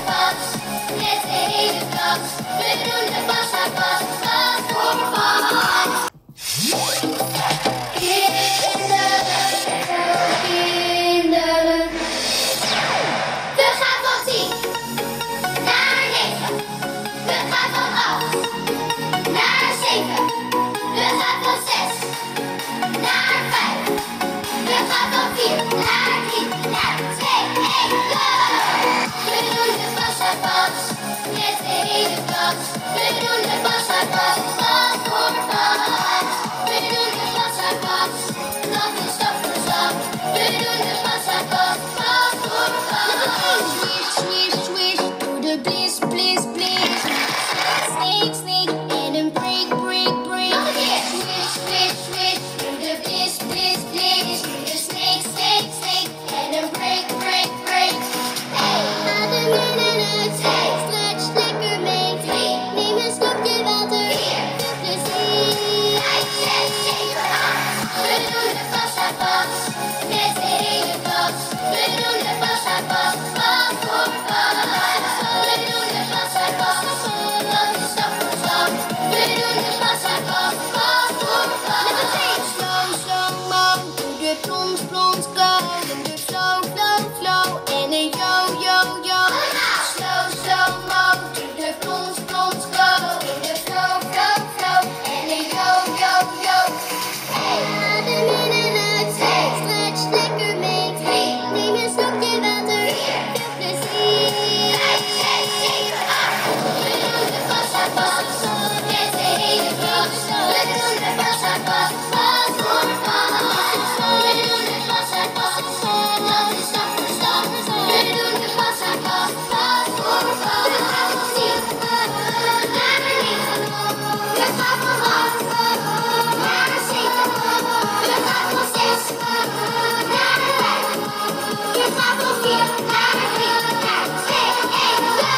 pas met de hele klas. We doen de passa pas, pas voor pas. Kinderen, kinderen. We gaan van 10 naar 9. We gaan van 8 naar 7. We gaan van 6 naar 5. We gaan van 4 naar 3 naar 2, 1, go! We doen de passa pas met de hele klas. We doen de passa pas, pas voor pas. We doen de passa pas, dat is stap voor stap. We doen de passa pas, pas voor pas. Swish, swish, swish, doe de bliss, bliss, bliss. Snake, snake en een break, break, break. Nog een keer. Swish, swish, swish, doe de bliss, bliss, bliss. Doe de snake, snake, snake en een break, break, break. Hey! Adem in en uit, stretch lekker mee. Neem een slokje water, 4, veel plezier. 5, 6, 7, 8. We doen de passa pas met de hele klas. We doen de passa pas, pas voor pas. We doen de passa pas, dat is stap voor stap. We doen de passa pas, pas voor pas. Slow, slow mo, doe de plons, plons, go. Doe de flow, flow, flow en een yo, yo, yo. Slow, slow mo, doe de plons, plons, go. Doe de flow, flow, flow en een yo, yo, yo. Hey! Adem in en uit, stretch lekker mee. Neem een slokje water, 4, veel plezier. 5, 6, 7, 8. We doen de passa pas met de hele klas. We doen de passa pas, pas voor pas. We doen de passa pas, dat is stap voor stap. We doen de passa pas, pas voor pas. We gaan van 10 naar 9. We gaan van 8 naar 7. We gaan van 6 naar 5. We gaan van 4 naar 3 naar 2, 1, go!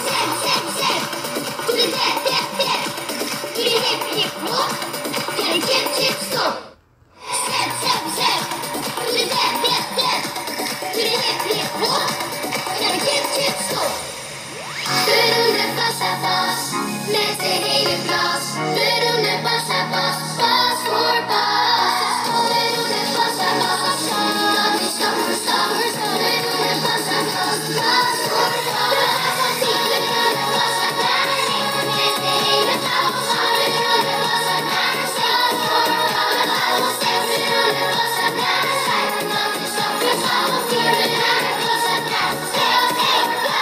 6, 6, 6. Doe de dab, dab, dab. Doe de hip, hip, hop. En de chip, chip, stop. 6, 7, 6. Doe de dab, dab, dab. Doe de hip, hip, hop. En de chip, chip, stop. We doen de passa pas met de hele klas. We doen de passa pas, pas voor pas. We doen de passa pas, dat is stap voor stap. We doen de passa pas, pas voor pas. We gaan van 10 naar de passa naar 9 met de hele klas. We doen de passa pas, pas voor pas. We gaan van 6 naar de passa naar 5, dat is stap voor stap. Van 4 naar de passa naar 2, 1, go!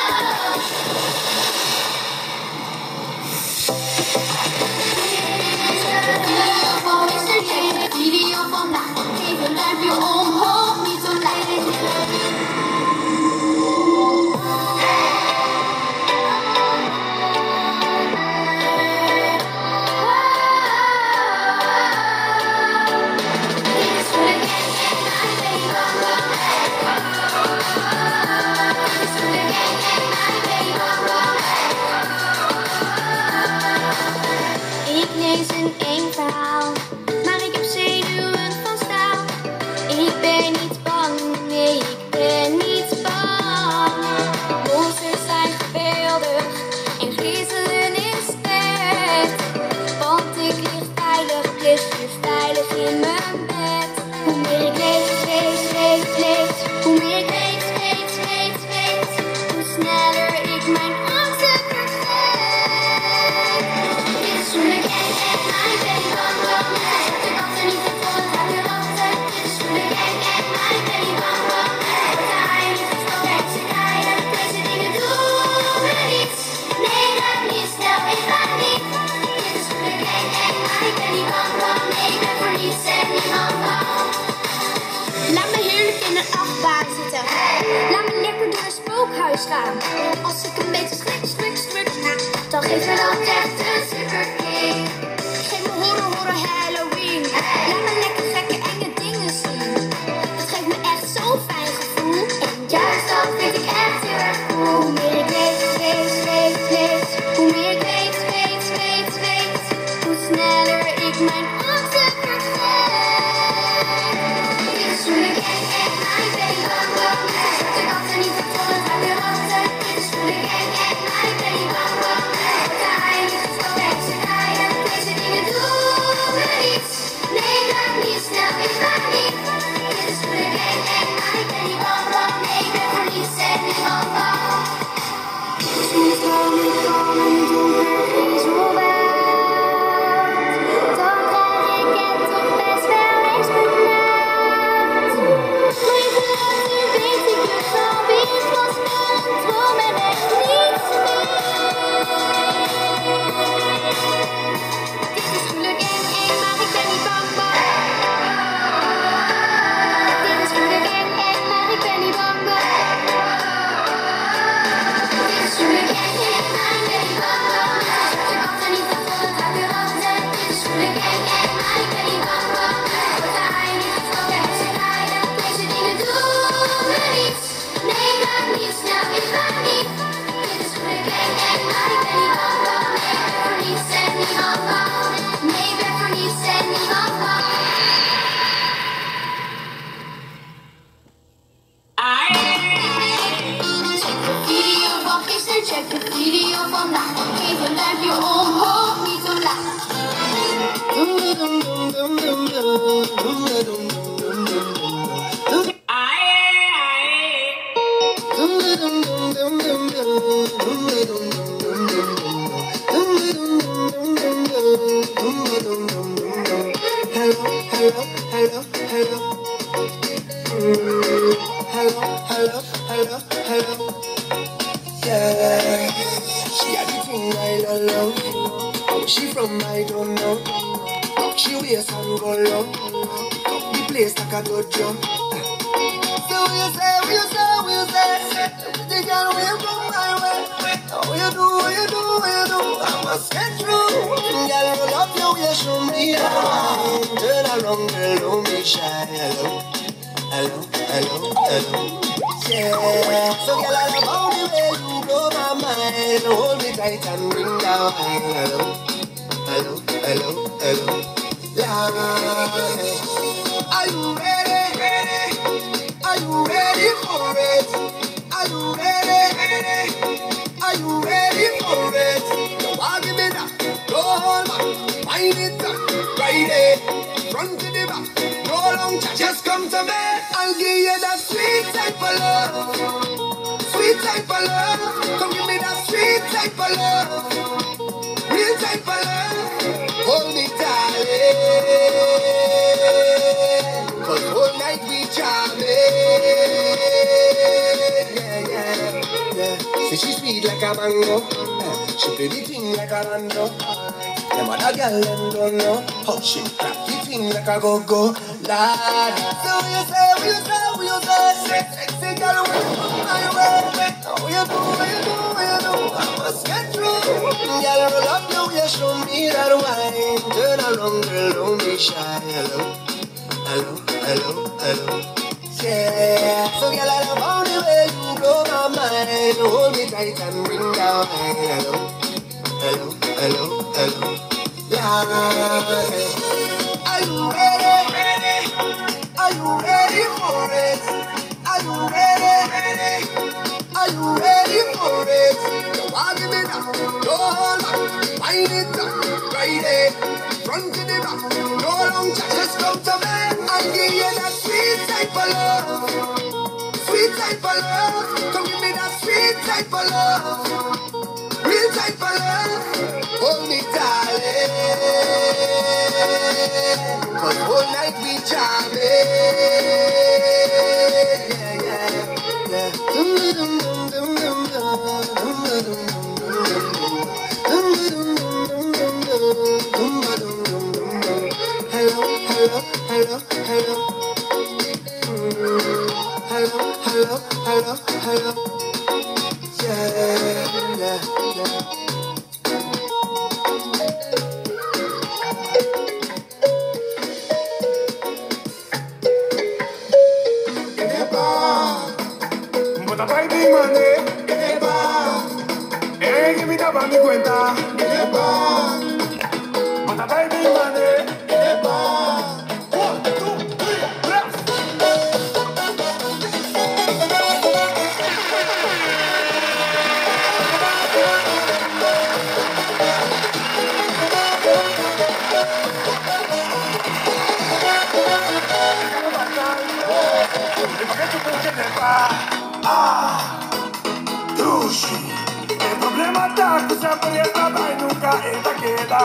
Van Mr. J, video vandaag. Geef een duimpje omhoog, niet zo Dit is voor de gang en maar ik ben niet bang, bang. Dit is voor de gang en maar ik ben niet bang, bang. Ik lees een eng verhaal, maar ik heb zenuwen van staal. Ik ben niet bang, nee, ik ben niet bang. Monsters zijn geweldig en griezelen is bed. Want ik lig veilig, lig hier veilig in mijn bed. Hoe meer ik lees, lees, lees, lees. Hoe meer ik weet, weet, weet, weet. Hoe sneller ik mijn angsten vergeet. Dit is voor de gang en maar ik ben niet bang, bang. Met de zwarte katten niet te vol het huilen ratten. Dit is voor de gang en maar ik ben niet bang, bang. Met de haaien niet gestopt, heksen kraaien. Deze dingen doen me niets. Nee, raak niet snel in paniek. Dit is voor de gang en maar ik ben niet bang, bang. Nee, ik ben voor niets en niemand bang. Laat me heerlijk in een achtbaan zitten. Laat me lekker door een spookhuis gaan. Als ik een beetje schrik, schrik, schrik, dan geeft me dat echt een super kick. Geef me horror, horror, Halloween. Laat me lekker gekke, enge dingen zien. Dat geeft me echt zo'n fijn gevoel. En juist dat vind ik echt heel erg cool. Hoe meer ik lees, lees, lees, lees. Hoe meer ik weet, weet, weet, weet. Hoe sneller ik mijn angsten vergeet. Dit is voor de gang en maar ik ben niet bang, bang. Met de zwarte katten niet te vol het huilen ratten. Dit is voor de niet paniek. Dit is hoe ik eng, eng, maar ik ben niet bang, bang. Nee, ik ben voor niets en niemand bang. Nee, ik ben voor niets en niemand bang. Check de video van gisteren, check de video vandaag. Geef een duimpje omhoog, niet omlaag. Hello, hello, hello, hello. Hello, hello, hello, hello. Yeah. She had the thing I love. How she from, I don't know. Rock she waist and go low. Pick up the place like a dojo. So what you say, what you say, what you say? The girl will come my way. How you do, what you do, what you do? I must get through. Girl, roll up your waist, show me how. Turn around, girl, don't be shy. Hello, hello, hello, hello. Yeah. So girl, I love how the way you blow my mind. Hold me tight and bring down. Hello, hello, hello, hello. Yeah. Are you ready? Ready? Are you ready for it? Are you ready? Ready? Are you ready for it? You want give me that? Go hold back, wind it up, ride it, front to the back. No long chat, just come to me. I'll give you that sweet type of love, sweet type of love. Come give me that sweet type of love, real type of love. Hold me, darling, 'cause all night we jamming. Yeah, yeah, yeah. Say she sweet like a mango. She play the thing like a rando. Them other girl them don't know how she clap the thing like a go-go. Lad. So what you say, what you say, what you say? Sexy girl, will you come my way? How you do, what you do, what you do? I must get through. Girl, roll up your waist, show me that wine. Turn around, girl, don't be shy. Hello, hello, hello, hello. Yeah. So girl, I love how the way you blow my mind. Hold me tight and bring down. Hello, hello, hello, hello. Yeah. Are you ready? Ready? Are you ready for it? Are you ready? Ready? Are you ready for it? You want give me that? No hold back, wind it up, ride it, front to the back. No long chat, just come to me. I'll give you that sweet type of love, sweet type of love. Come give me that sweet type of love, real type of love. Hold me, darling, 'cause all night we jamming. Yeah, yeah, yeah. Dum dum dum dum dum dum dum dum dum dum dum dum dum dum dum. Hello, hello, hello, hello. Hello, hello, hello, hello. Yeah, yeah, yeah. Bota baby mane, epa. Que mi tapa mi cuenta, epa. Bota baby mane, epa. 1, 2, 3, brass. Ah, dushi. El problema está que siempre estaba y nunca esta queda.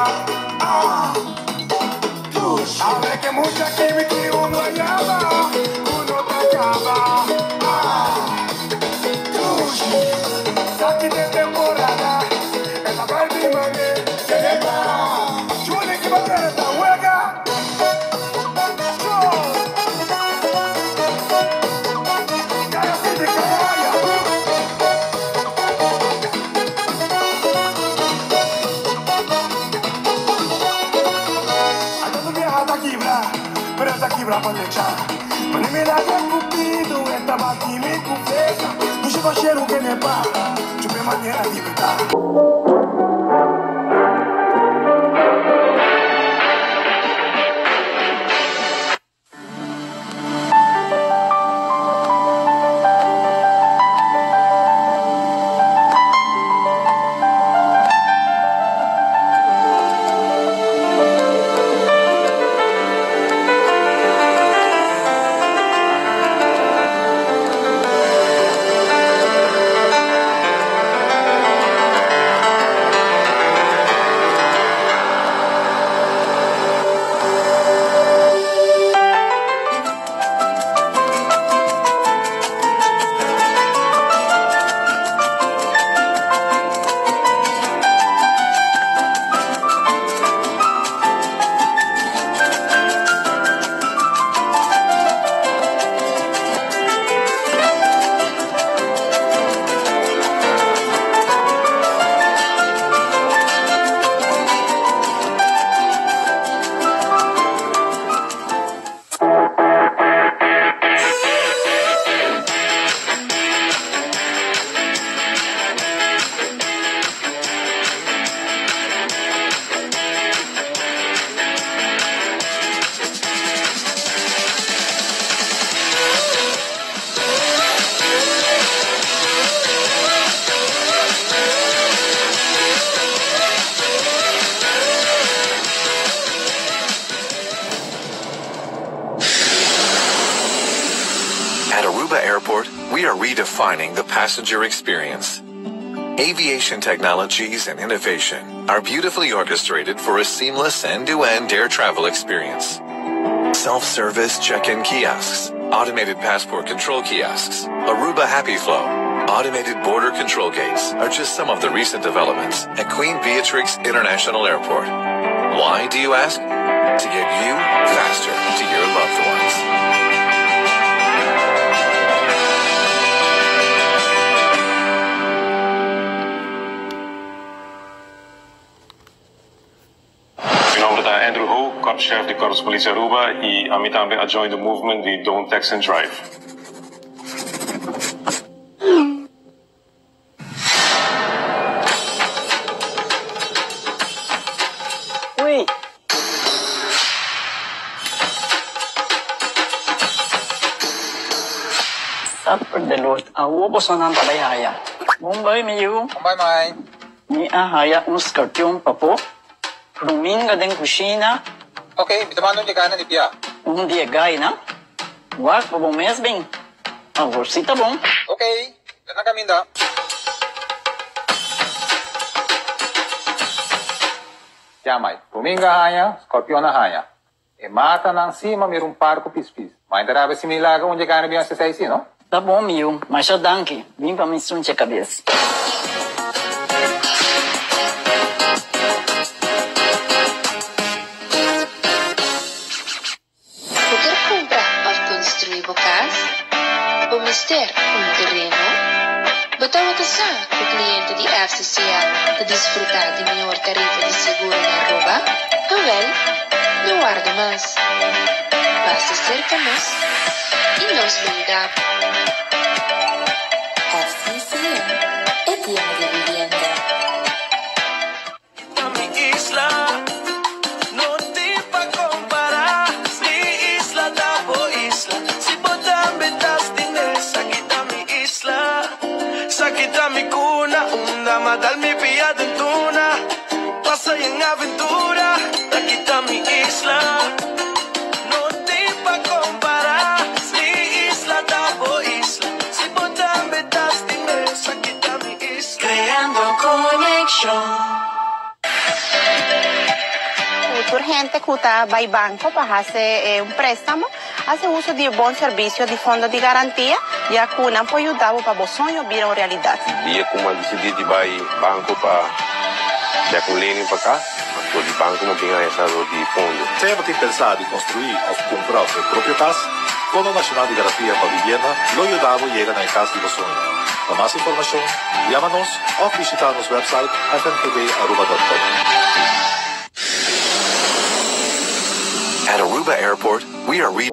Ah, dushi. A ver que mucha química y uno llama, uno te acaba. Ah, dushi. Saque de temporada, esa baby mane se le va. Chule que va a tener esta huelga. Pero esta quibra pa' lechar. Poneme la de Cupido, esta va aquí mi confesa. Dushi bashero que ne pa, chupe manera libertad. At Aruba Airport, we are redefining the passenger experience. Aviation technologies and innovation are beautifully orchestrated for a seamless end-to-end air travel experience. Self-service check-in kiosks, automated passport control kiosks, Aruba Happy Flow, automated border control gates are just some of the recent developments at Queen Beatrix International Airport. Why, do you ask? To get you faster to your loved ones. Mi nomber ta Andrew Ho, Korpschef di Korps Politie Aruba y ami tambe a join the movement di Don't Text and Drive. Uy! Suffer the Lord. Awo boso nan ta bai haya. Bon bai, mi yu. Bon bai, mai. Mi a haya un scorpion papo. Ruminga den cushina. Ok, mi ta manda un di gana di pia. Un di e gainan. Wak pa bo mes bin. Awor si ta bon. Ok, ta na caminda. Ya, mai. Ruminga a haña, scorpion a haña. E matanan sí, ma mira un par cu pispis. Mai ta rabia si mi laga un dje gana bin haci esey sí, no? Ta bon, mi yu. Masha danki. Bin pa mi sunche cabes. Bo kier cumpra of construi bo cas? Bo mester un tereno? Bo tabata sa cu cliente di FCCA ta disfruta di mihor tarifa di seguro na Aruba? Awel, no warda mas. Pasa cerca nos y nos lo yuda bo. FCCA, e tienda di vivienda. Ku tur hende ku ta bai banko pa hasi un préstamo, hasi uso di e bon servisio di Fondo di Garantia, ya ku nan por yuda bo pa bo soño bira un realidat. Dia ku mi a disidí di bai banko pa bek un lening pa kas, anto di banko mi a bin haña sa dor di fondo. Sea bo tin pensá di konstruí òf kumpra bo propio kas, Fondo Nashonal di Garantia pa Vivienda lo yuda bo yega na e kas di bo soño. Pa mas informashon, yama nos òf bishitá nos wèpsait fnpbaruba.com. At Aruba Airport, we are re.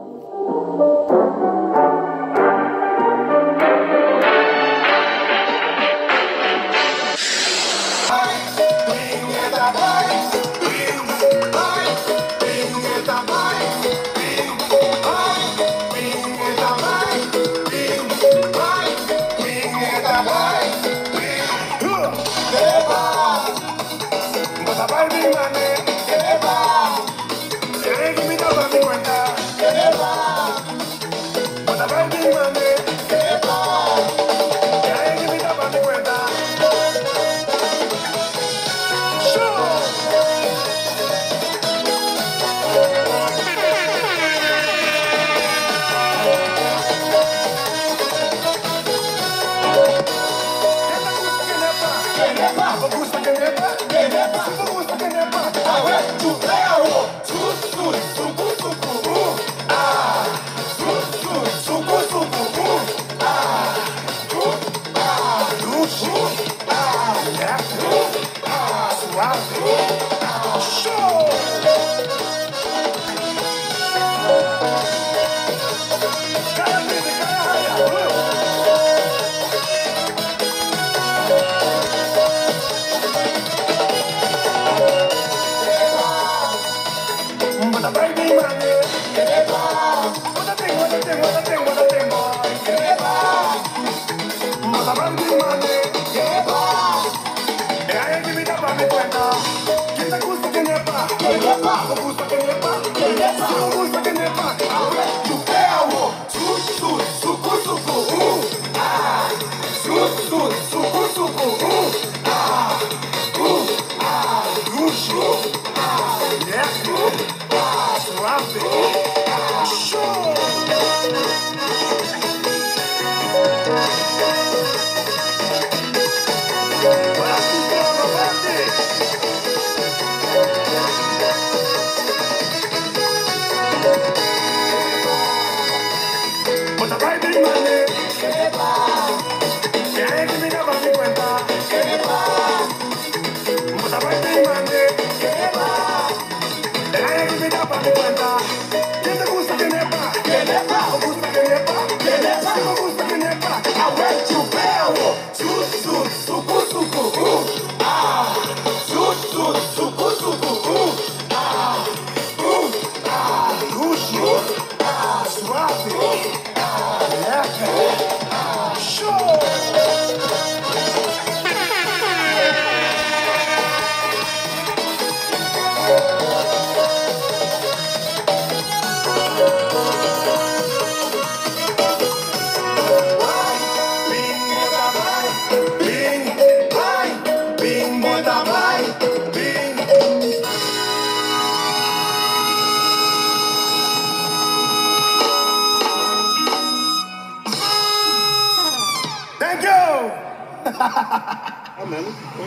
Thank you!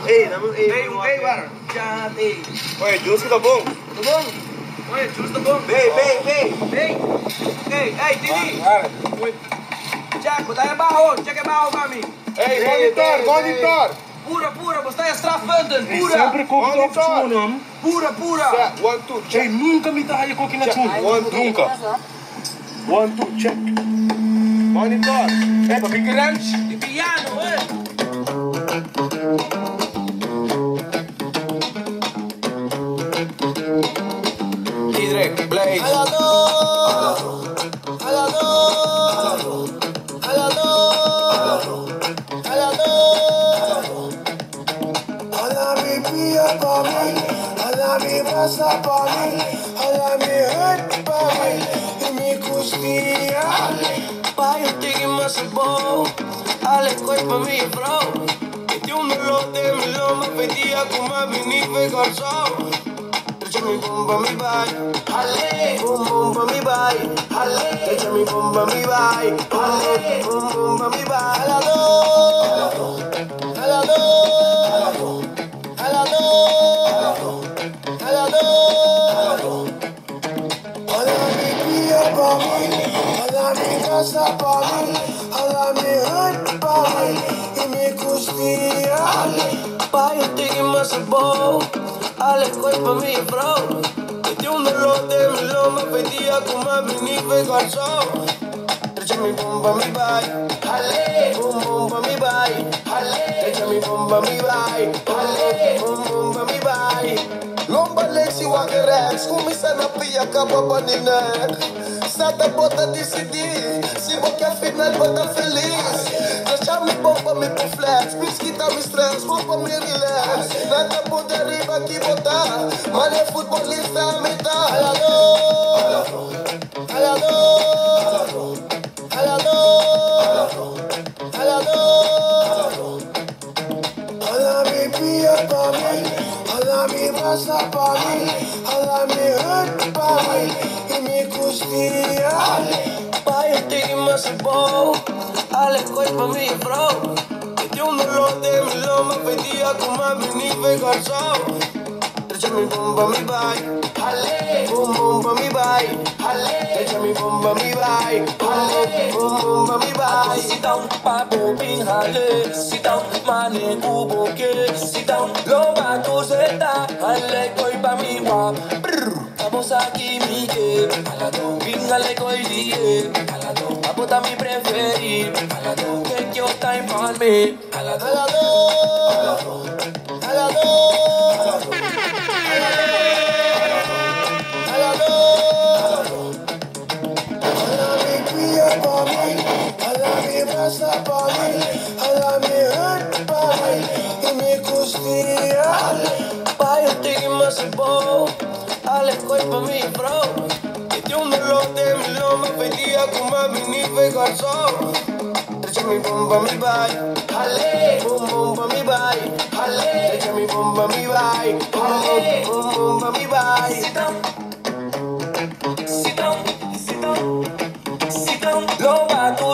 Ei, ei, ei, guarda. Oye, juice tá bom? Tá bom? Oye, juice tá bom. Bem, bem, bem. Bem. Ei, ei, Didi. Jack, botar abaixo, check abaixo, mami. Ei, monitor, monitor. Pura, pura, você é strafpunten, pura. Sempre kook op schoen, Pura, pura. One, two, check. Hey, nunca me tá aí kook na schoen. One, two. Nunca. One, two, check. Monitor. Hey, pa Big Ranch. Di piano, eh. Diederik, Blaze. Alla mi pia pa mi, alla mi brasa pa mi, alla mi hurt pa mi, e mi custia. Payo tigi masabo, ale koi pa mi bro. Iti un lote mi loma pedía kuma mi ni garzo. Trecha mi bomba mi bai, ale, bum bum pa mi bai, ale. Trecha mi bomba mi bai, ale, bum bum pa mi bai. Ala do, ala do, ala do, ala do, ala do. Alla mi pia pa mi, alla mi casa pa mi, alla mi hurt pa mi, e mi custia. Payo tigi masabo, ale koi pa mi bro. Iti un lote mi loma pedía kuma mi ni garzo. Trecha mi bomba mi bai, ale, bum bum pa mi bai, ale. Trecha mi bomba mi bai, ale, bum bum pa mi bai. Lomba lexi wagerek, kumisa na pia kaba baninek. Sata bota decidi, si boca final bota feliz. Deixa mi bomba mi pro flex, please quita mi stress, bomba mi relax. Nada pode arriba aqui botar, mano é futebolista me tá. Ala do, ala do, ala do, ala do. Alla mi pia pa mi, alla mi brasa pa mi, alla mi hurt pa mi, e mi custia. Payo tigi masabo, ale koi pa mi bro. Iti un lote mi loma pedía kuma mi ni garzo. Trecha mi bomba mi bai, ale, bum bum pa mi bai, ale. Trecha mi bomba mi bai, ale, bum bum pa mi bai. Sit down, pa bobin hale. Sit down, mane kuboke. Sit down, lomba tu zeta. Hale koi pa mi wap. Brr. Vamos aquí mi que. Alado, vingale koi die. Alado, abota mi preferir. Alado, take your time on me. Alado, alado, alado, alado. Alla mi pia pa mi, alla mi brasa pa mi, alla mi hurt pa mi, e mi custia. Payo tigi masabo, ale koi pa mi bro. Iti un lote mi loma pedía kuma mi ni garzo. Trecha mi bomba mi bai, ale, bum bum pa mi bai, ale. Trecha mi bomba mi bai, ale, bum bum pa mi bai. Sit down, sit down, sit down, sit down. Lomba tu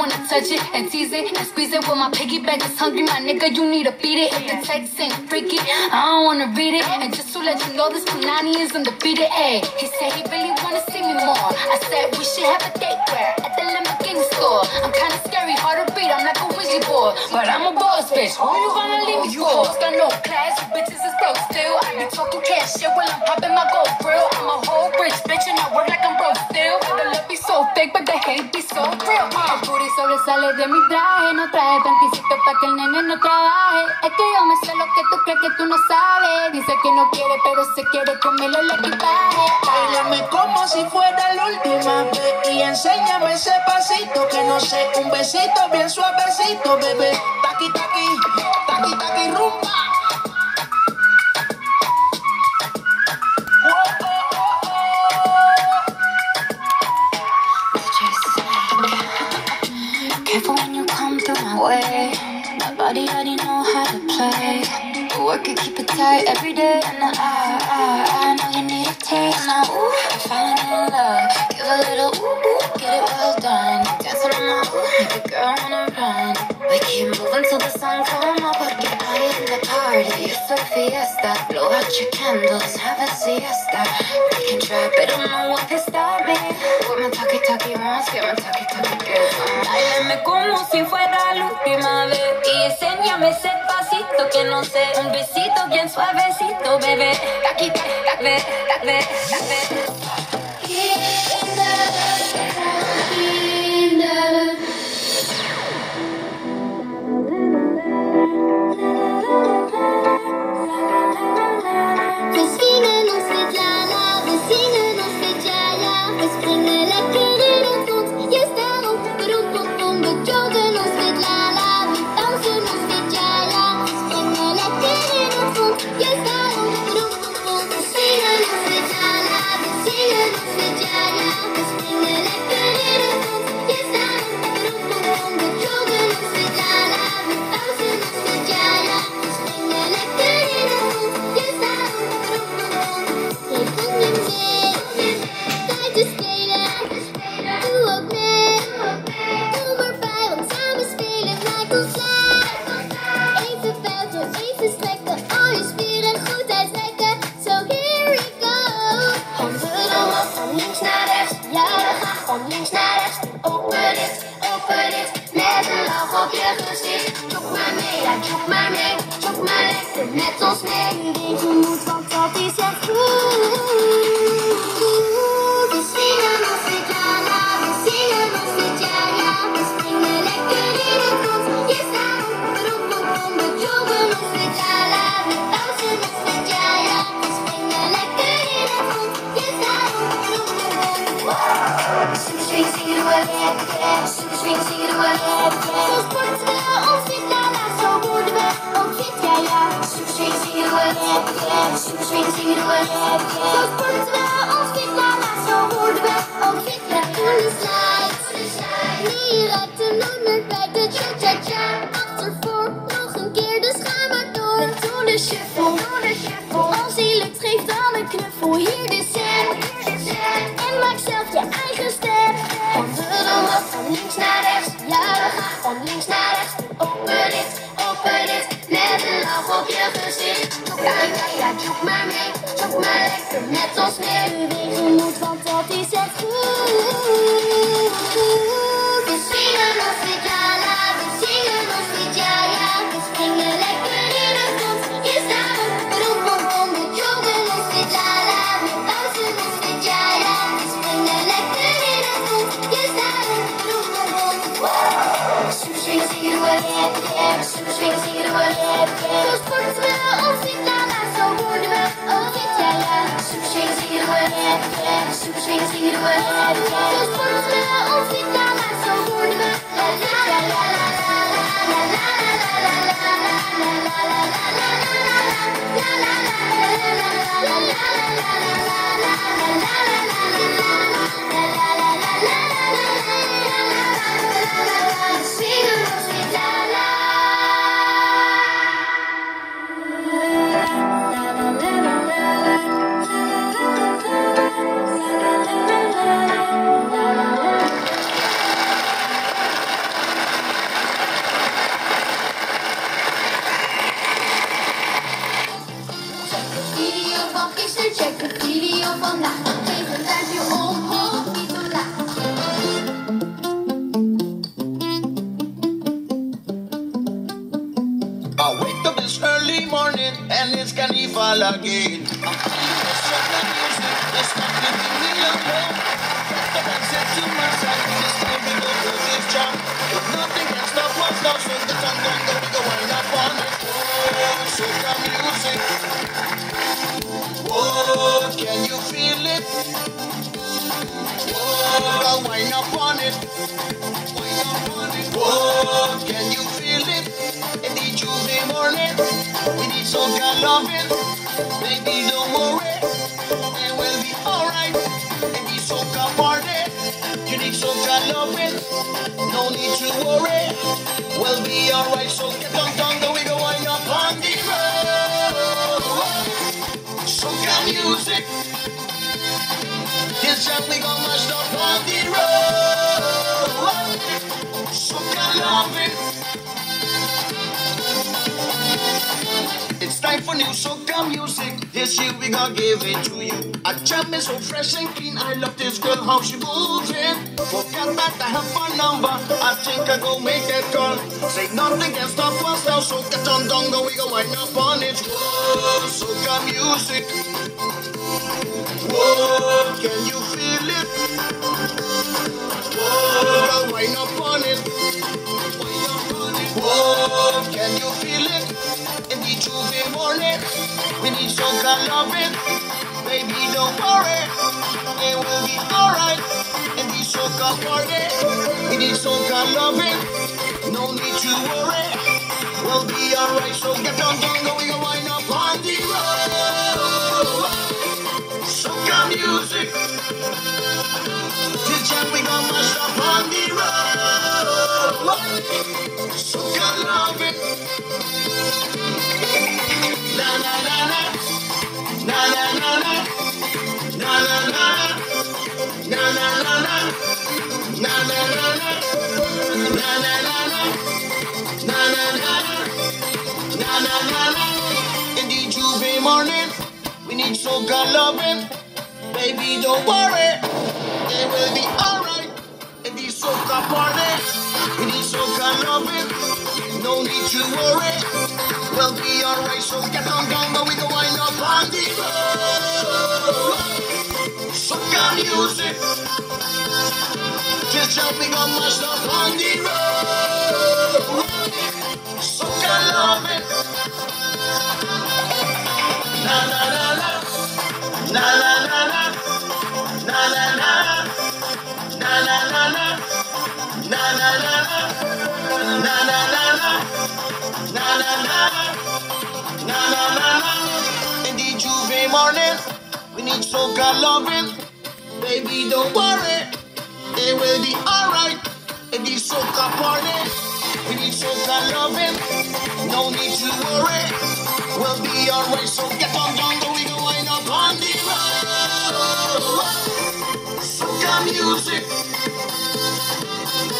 wanna touch it and tease it and squeeze it. When my piggyback is hungry, my nigga, you need to beat it. If the text ain't freaky, I don't wanna read it. And just to let you know, this Punani is undefeated. Ayy, he said he really wanna see me more. I said we should have a date where at the Lamborghini store. I'm kinda scary, hard to beat. I'm like a Ouija board, but I'm a boss bitch. Who you gonna leave me for? Got no class, you bitches is broke still. I be talking cash shit while I'm popping my gold grill. I'm a whole rich bitch and I work like I'm broke still. The love be so fake, but the hate be so real. El booty sobresale de mi traje, no traje panticito pa' que el nene no trabaje. Es que yo me sé lo que tú crees que tú no sabes. Dice que no quiere, pero se quiere comerle el equipaje. Báilame como si fuera la última vez y enséñame ese pasito que no sé, un besito bien suavecito, bebé. Taqui taqui, taqui taqui rumba. Careful when you come through my way. My body already know how to play. But work it, keep it tight every day. And I, I know you need a taste. Now, ooh, I'm falling in love. Give a little ooh, ooh, get it well done. Dancing on my ooh, make a girl wanna run. We keep moving till the sun come up. Porque I am the party. It's a fiesta. Blow out your candles, have a siesta. We can try, but don't know what can stop me. What my talkie talkie wants, get my talkie talkie gets on. Báilame como si fuera la última vez y enséñame ese pasito que no sé, un besito bien suavecito, bebé. Taqui, taqui, ve, ve, ve. Kinderen, We zingen ons dit la la, we zingen ons dit ja ja. We springen lekker in het rond, je staat op, rond, rond, rond. We joggen ons dit la la, we dansen ons dit ja ja. We springen lekker in het rond, je staat op, rond, rond, rond. We zingen ons dit la la, we zingen ons dit ja ja. We springen lekker in het rond, je staat op, rond, rond, rond. We joggen ons dit la la, we dansen ons dit ja ja. We springen lekker in het rond, je staat op, rond, rond, rond. Hey, kom je mee? Tijd te spelen, doe ook mee. Kom erbij, want samen spelen maakt ons blij. Even buiten, even strekken, al je spieren goed uitrekken. So here we go. Handen omhoog, van links naar rechts. Ja, we gaan van links naar rechts. Open dicht, open dicht. Met een lach op je gezicht. Jog maar mee, ja, jog maar mee. Jog maar lekker met ons mee. Bewegen moet, want dat is echt goed. We zingen ons dit la la, we zingen ons dit ja ja. We springen lekker in het rond. Je staat op, rond, rond, rond. We joggen ons dit la la, we dansen ons dit ja ja. We springen lekker in het rond. Je staat op, rond, rond, rond. Super swing, zing it away. Super swing, zing it away. Zo sporten we ons dit la la, zo worden we ook fit, ja ja. Super swing, zing it away. Super swing, zing it away. Zo sporten we ons fit la la, zo worden we ook fit. Ja, toen de slide. Nee, je raakt hem nooit meer kwijt, de cha cha cha. Achter voor, nog een keer, dus ga maar door. En toen de shuffle, als die lukt, geef dan een knuffel. Hier de cent, en maak zelf je eigen step. Handen omhoog, van links naar rechts. Ja, we gaan van links naar rechts. Open dicht, open dicht. Met een lach op je gezicht. Jog maar mee, ja, jog maar mee. Jog maar lekker met ons mee. Bewegen moet, want dat is echt goed. We zingen ons dit la la, we zingen ons dit ja ja. We springen lekker in het rond. Je staat op, rond, rond, rond. We joggen ons dit la la, we dansen ons dit ja ja. We springen lekker in het rond. Je staat op, rond, rond, rond. Super swing, zing it away. Super swing, zing it away. Zo sporten we ons dit la la, zo worden we ook fit, ja ja. Super swing, zing it away. Super swing, zing it away. Zo sporten we ons dit la la, zo worden we la la la la la la la la la la la la la la la la la la la Zingen ons dit la la. all again. I'm feeling the soca music, just stop leaving me alone. The one said to myself, this time we go to this jam. But nothing can stop us now, so the time don't go, we go wind up on it. Oh, soca music. Oh, can you feel it? Oh, go wind up on it. Wind up on it. Oh, can you feel it? In the Tuesday morning, we need soca loving. Baby, don't worry, it will be alright. In the soca party, you need soca loving. No need to worry, we'll be alright. So get on down, we go wind up on the road. Soca music. This jam we gon' mash up on the road. Soca loving. It's time for new soca music. This year we gon' give it to you. A jam is so fresh and clean. I love this girl how she moves it. Forgot that I have her number. I think I go make that call. Say nothing can stop us now. So get on down, go we go wind up on it. Whoa, soca music. Whoa, can you feel it? Whoa, go wind up on it. Wind up on it. Whoa, can you feel it? In the Tuesday morning, we need soca loving. Baby, don't worry, it will be alright. In the soca party, we need soca loving. No need to worry, we'll be alright. So get down, down, go, we go wind up on the road. Soca music. This jam we gon' mash up on the road. Soca loving. Na na na na. Na na na na. Na na na na. Na na na na. Na na na na. Na na na na. Na na na na. Na na na na. In the J'ouvert morning, we need soca loving. Baby, don't worry, it will be alright. In the soca party, we need soca loving. No need to worry, we'll be alright. So get on down, but we go wind up on the road. Soca music, just jumping on my stuff on the road. Soca loving. Na na na na. Na na na na. Na na na. Na na na na. Na na na na. Na na na na. Na na na na. Na na na na. In the J'ouvert morning, we need soca loving. Baby, don't worry, it will be alright. In the soca party, we need soca loving. No need to worry, we'll be alright. So get on down, go we go wind up on the road. Soca music.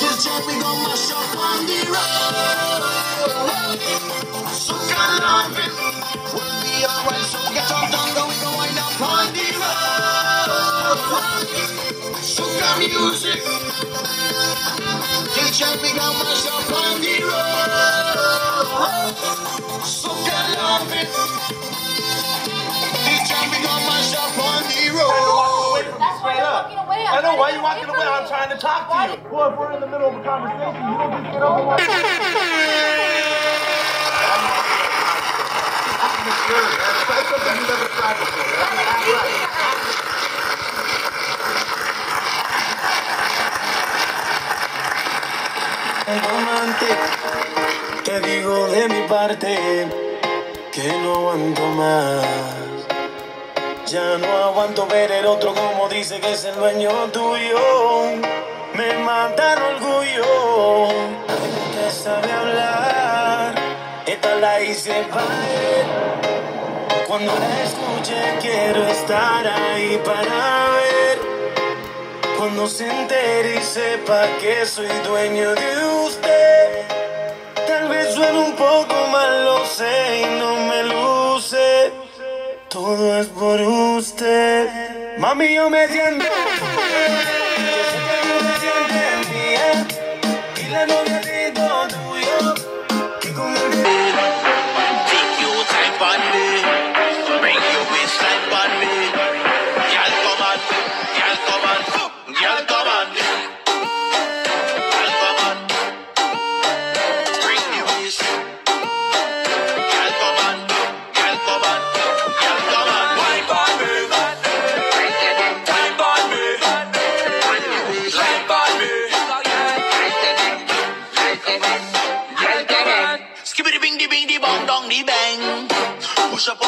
This jam we gon' mash up on the road. Soca loving, we'll be alright. So get on down, go we go wind up on the road. Soca music. This jam we gon' mash up on the road. Soca loving. This jam we gon' mash up on the road. That's why you're walking away. I know why you walking away. I'm trying to talk to you. Well, if we're in the middle of a conversation, you don't just get up and walk. Try something you never tried before. That's right. Amante, te digo de mi parte que no aguanto más. Ya no aguanto ver el otro como dice que es el dueño tuyo. Me mata el orgullo. Te sabe hablar. Esta la hice pa' él. Cuando la escuche quiero estar ahí para ver. Cuando se entere y sepa que soy dueño de usted. Tal vez suene un poco mal, lo sé, y no me luce. Todo es por usted. Mami, yo me siento. Yo sé que tú te sientes mía. Y la novia de todo tuyo. Que con el Take your time on me. Skibbity bing di bing di bong dong di bang. Push up.